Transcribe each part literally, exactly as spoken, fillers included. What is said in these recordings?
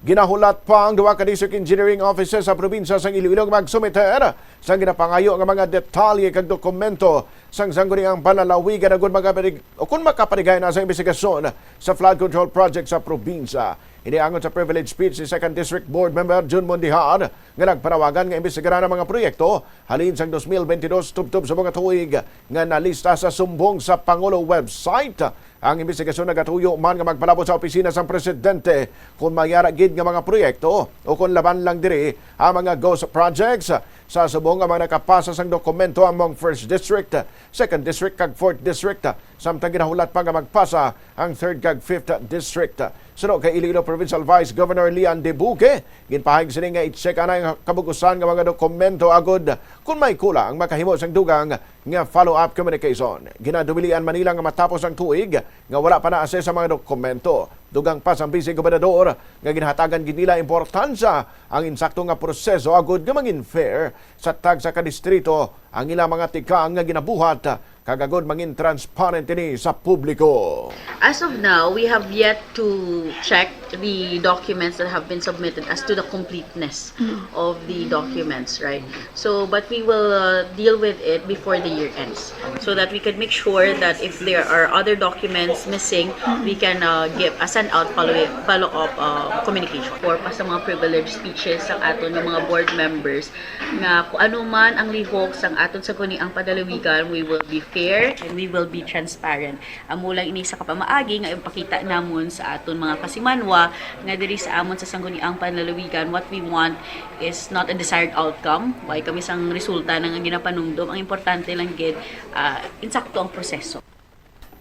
Ginahulat pa ang duha ka district engineering offices sa probinsya sang Iloilo nga magsumiter sang ginapangayo nga mga detalye kag dokumento sang sangguniang panlalawigan agud makaparig-, o kun makapaligay na sa imbestigasyon sa flood control project sa probinsya. Ini angot sa privilege speech ni Second District Board Member Jun Mondijar nga nagpanawagan nga imbestigaran ang mga proyekto halin sang dos mil bentidós tubtob sa mga tuig nga nalista sa sumbong sa Pangulo website. Ang imbestigasyon nagatuyo man nga magpalabot sa opisina sang presidente kon may ara gid nga mga proyekto o kon laban lang diri ang mga ghost projects. Sa subong nga mga nakapasa sang dokumento among First District, Second District, kag Fourth District, samtang ginahulat pa nga magpasa ang Third kag Fifth District. Suno kay Iloilo Provincial Vice Governor Lian Debuque, ginpahayag sini nga i-check anay ang kabug-usan nga mga dokumento agud kon may kulang, makahimo sang dugang nga follow-up communication. Ginaduwilian man nila nga matapos ang tuig nga wala pa na-assess ang mga dokumento. Dugang pa sang Vice Gobernador nga ginhatagan gid nila importansya ang insakto nga proseso agud nga mangin fair sa tagsa ka distrito ang ilang mga tikang nga ginabuhat, kag agud mangin transparent ini sa publiko. As of now, we have yet to check the documents that have been submitted as to the completeness of the documents, right? So, but we will uh, deal with it before the year ends so that we can make sure that if there are other documents missing, we can uh, give a send out follow, follow up uh, communication. For pa sa mga privilege speeches sa aton nga mga board members, nga kung ano man ang lihok sang aton sangguniang panlalawigan, we will be fair and we will be transparent. Amo lang ini sa kapamaagi nga ipakita namon sa aton mga kasimanwa nga diri sa amon sa sangguniang panlalawigan, what we want is not a desired outcome. Way kami sang resulta na nga ginapanumdom. Ang importante lang gid, ah, insakto ang proseso.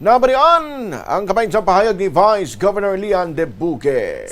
Nabalian ang kabahin sa pahayag ni Vice Governor Lian Debuque.